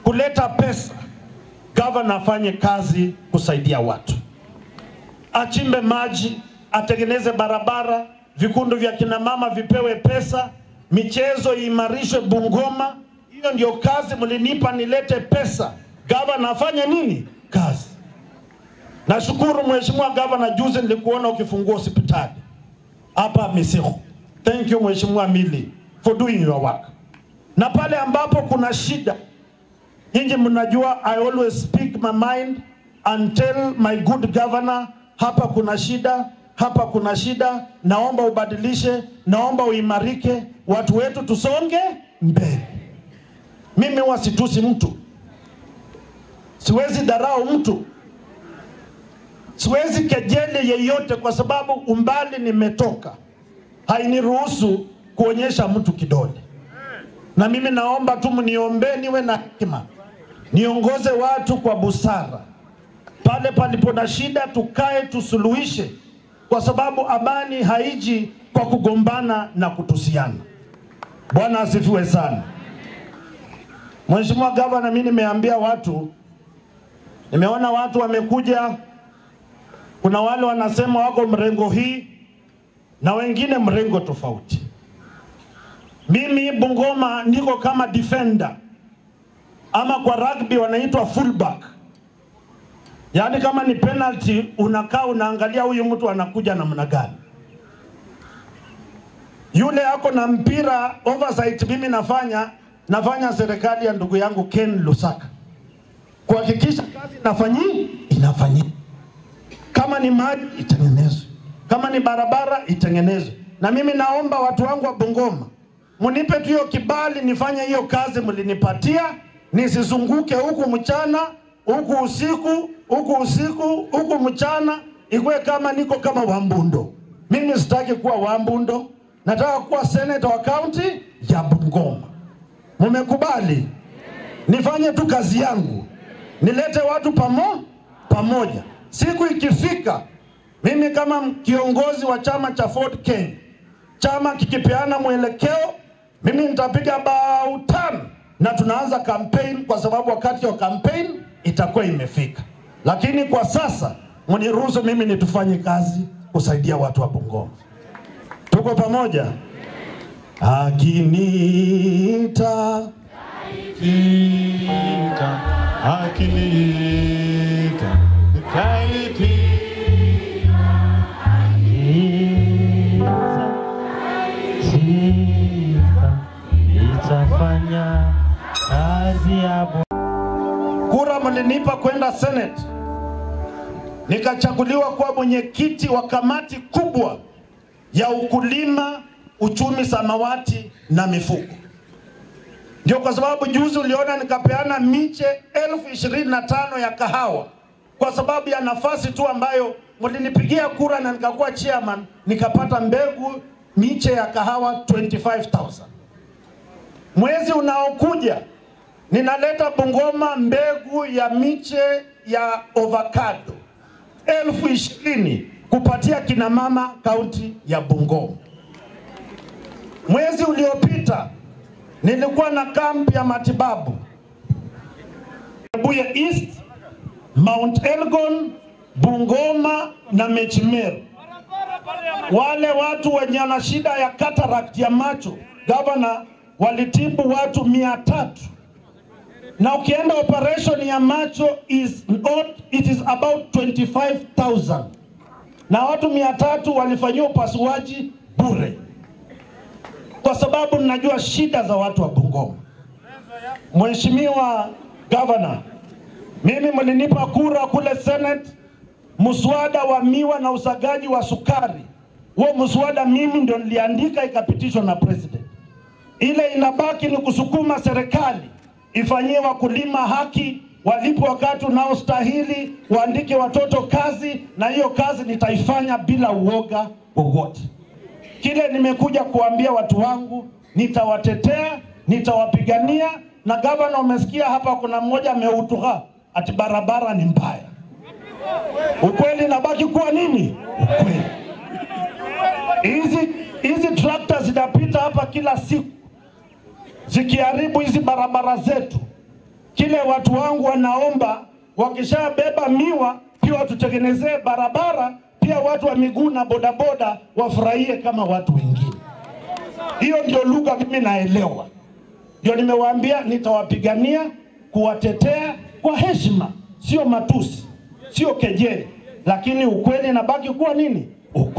Kuleta pesa, governor afanye kazi kusaidia watu, achimbe maji, atengeneze barabara, vikundi vya kina mama vipewe pesa, michezo iimarishwe Bungoma. Hiyo ndio kazi mlinipa, nilete pesa. Governor afanye nini? Kazi. Nashukuru Mheshimiwa Governor, juzi nilikuona ukifungua hospitali hapa Misiru. Thank you Mheshimiwa Mili for doing your work. Na pale ambapo kuna shida, nyinyi mnajua I always speak my mind and tell my good governor, hapa kuna shida, hapa kuna shida, naomba ubadilishe, naomba uimarike, watu wetu tusonge mbele. Mimi huwa situsi mtu, siwezi dharau mtu, siwezi kejeli yeyote, kwa sababu umbali nimetoka hainiruhusu kuonyesha mtu kidole. Na mimi naomba tu mniombe niwe na hekima, niongoze watu kwa busara. Pale palipo na shida tukae tusuluhishe, kwa sababu amani haiji kwa kugombana na kutusiana. Bwana asifiwe sana. Mheshimiwa Governor, mimi nimeambia watu, nimeona watu wamekuja, kuna wale wanasema wako mrengo hii na wengine mrengo tofauti. Mimi Bungoma niko kama defender, ama kwa rugby wanaitwa fullback. Yaani kama ni penalty unakaa unaangalia huyu mtu anakuja namna gani. Yule ako na mpira oversight, mimi nafanya serikali ya ndugu yangu Ken Lusaka kuhakikisha kazi inafanyika. Kama ni maji itengenezwe, kama ni barabara itengenezwe. Na mimi naomba watu wangu wa Bungoma mnipe tu hiyo kibali nifanye hiyo kazi mlinipatia, nisizunguke huku mchana, huku usiku, huku usiku, huku mchana, ikuwe kama niko kama Wambundo. Mimi sitaki kuwa Wambundo, nataka kuwa senator wa county ya Bungoma. Mumekubali? Nifanye tu kazi yangu, nilete watu pamoja. Siku ikifika, mimi kama kiongozi wa chama cha Ford Kenya, chama kikipeana mwelekeo, mimi nitapiga bao 5 na tunaanza campaign, kwa sababu wakati wa campaign itakuwa imefika. Lakini kwa sasa mniruhusu mimi nitufanye kazi kusaidia watu wa Bungoma. Tuko pamoja? Akiniita, Akiniita, akiniita, nitaitika. Nitafanya kazi ya Bwana. Kura mlinipa kwenda Senate, nikachaguliwa kuwa mwenyekiti wa kamati kubwa ya ukulima, uchumi samawati na mifugo. Ndio kwa sababu juzi uliona nikapeana miche 25,000 ya kahawa, kwa sababu ya nafasi tu ambayo mlinipigia kura na nikakuwa chairman, nikapata mbegu miche ya kahawa 25,000. Mwezi unaokuja ninaleta Bungoma mbegu ya miche ya avocado 20,000 kupatia kina mama kaunti ya Bungoma. Mwezi uliopita nilikuwa na kambi ya matibabu Buya East, Mount Elgon, Bungoma na Mechimeru. Wale watu wenye na shida ya cataract ya macho, governor, walitibu watu 300. Na ukienda operation ya macho is not, it is about 25,000. Na watu 300 walifanyiwa upasuaji bure. Kwa sababu ninajua shida za watu wa Bungoma. Mheshimiwa Governor, mimi mlinipa kura kule Senate, mswada wa miwa na usagaji wa sukari. Huo mswada mimi ndio niliandika ikapitishwa na president. Ile inabaki ni kusukuma serikali ifanyie wakulima haki, walipo wakati unaostahili, waandike watoto kazi, na hiyo kazi nitaifanya bila uoga wowote. Kile nimekuja kuambia watu wangu, nitawatetea, nitawapigania. Na governor, umesikia hapa kuna mmoja ameutuha, ati barabara ni mbaya. Ukweli inabaki kuwa nini? Ukweli. Hizi tractor zinapita hapa kila siku zikiharibu hizi barabara zetu. Kile watu wangu wanaomba, wakishabeba miwa pia watutengenezee barabara, pia watu wa miguu na bodaboda wafurahie kama watu wengine. Hiyo ndio lugha mimi naelewa. Ndio nimewaambia nitawapigania, kuwatetea kwa heshima, sio matusi, sio kejeli, lakini ukweli inabaki kuwa nini? Ukweli.